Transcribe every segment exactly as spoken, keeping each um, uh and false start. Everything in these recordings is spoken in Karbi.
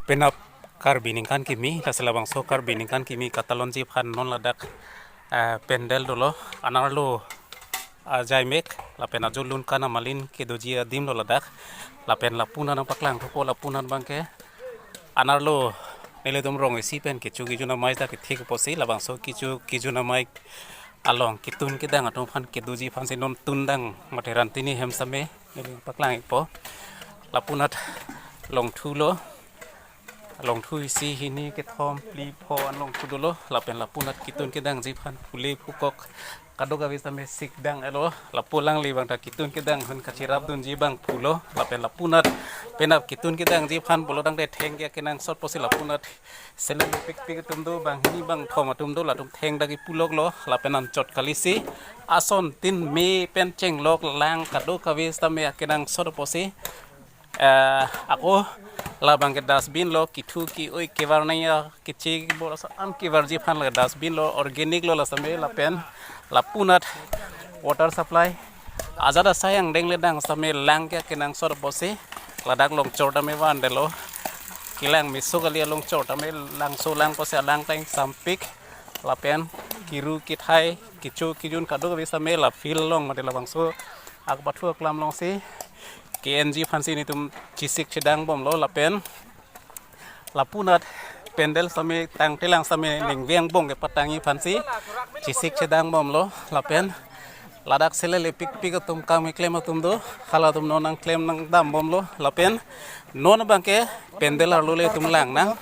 Penap Karbi ningkan kimi, lasi labangso Karbi ningkan kimi katalonji aphan non ladak, eh, pandal dolo, anerlo ajaimek, lapen ajo lun kana malin kedoji adim lo ladak, lapen lapu-an nangpaklang thupo, lapu-an abangke, anerlo nelitum rong isi pen kecho kejun amei ta kethek apotsi, labangso kecho kejun amei along ketun kedang atum aphan kedoji aphansi non tundang mate rantini hem same neli paklang-ikpo. Lapu-an longthu lo, longthu isi, hini, kethom, phli, pho an longthu dolo, lapen lapu-an ketun kedangji aphan phule phukok kadokave same sikdang-etlo, lapu alangli abang ta ketun kedang ahut kachirapdunji abang pulo, lapen lapu-an penap ketun kedangji aphan pulo tangte thengke akenangsot apotsi lapu-an selel pikpik atum do, banghini bangthom atum do, latum thengdak kipuloklo, lapen anchot kalisi asontin me pen chenglok lang kadokave same akenangsot apotsi, eh, ako labangke dustbin lo, kethu ke-oi kevar nangji, keche kebor ason kevarji aphan la dustbin lo, organic lo la same, lapen lapu-an water supply ajat asai angdeng ledang same lang ke akenangsot apotsi, ladak longchor tame vandetlo, kelang meso kali, alongchor tame langso lang apotsi alang ta ingsampik, lapen kiru kethai kecho kejun kadokave same la field along mate labangso akpathu aklam alongsi ke-enji aphansi netum chesik chedangbomlo, lapen lapu-an pandal same tangtelang same ningve angbong kepatangji aphansi chesik chedangbomlo, lapen ladak selel pikpik atum, kam keklem atum do, halatum non nangklem nangdambomlo, lapen non abangke pandal arlo le itum langnang.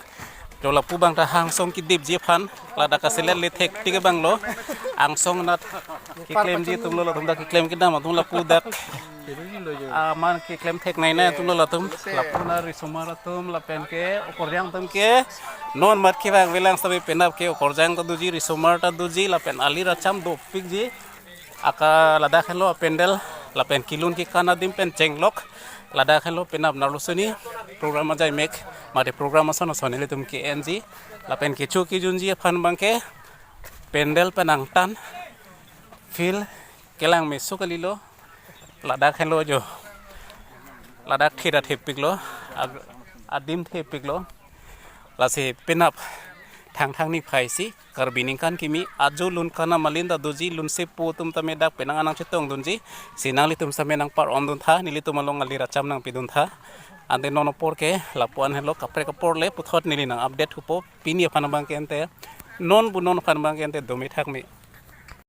To lapu abang ta angsong kedipji aphan, ladak aselel le thektik abang lo, angsong anat keklemji atum lo, latum dak keklem kedam atum lapu dak, ah, man keklem theknei nai atum lo latum, lapu-an risomar atum lapen ke okorjang atum ke non mat kevang velang same penap ke okorjang ta doji, risomar ta doji, lapen alir acham dopikji. Aka ladak henlo apandal, lapen kelun kekan adim pen chenglok, ladak henlo penap nerlo suni program ajaimek mate program ason ason nelitum ke-enji, lapen kecho kejunji aphan abangke pandal pen angtan field kelang meso kalilo, ladak henlo jo, ladak theda thepiklo, ag-, adim thepiklo, lasi penap Thangthang niphai si Karbi ningkan kimi ajo lun kana malin ta doji, lun sepo atum tame dak penang anang chetongdunji, si nanglitum same nangpar-onduntha, nelitum along alir acham nangpiduntha. Ante non apor ke lapu-an henlo, kaprek apor le puthot neli nang-update thupo, pini aphan abangke ante, non bu non aphan abangke ante do me thak me.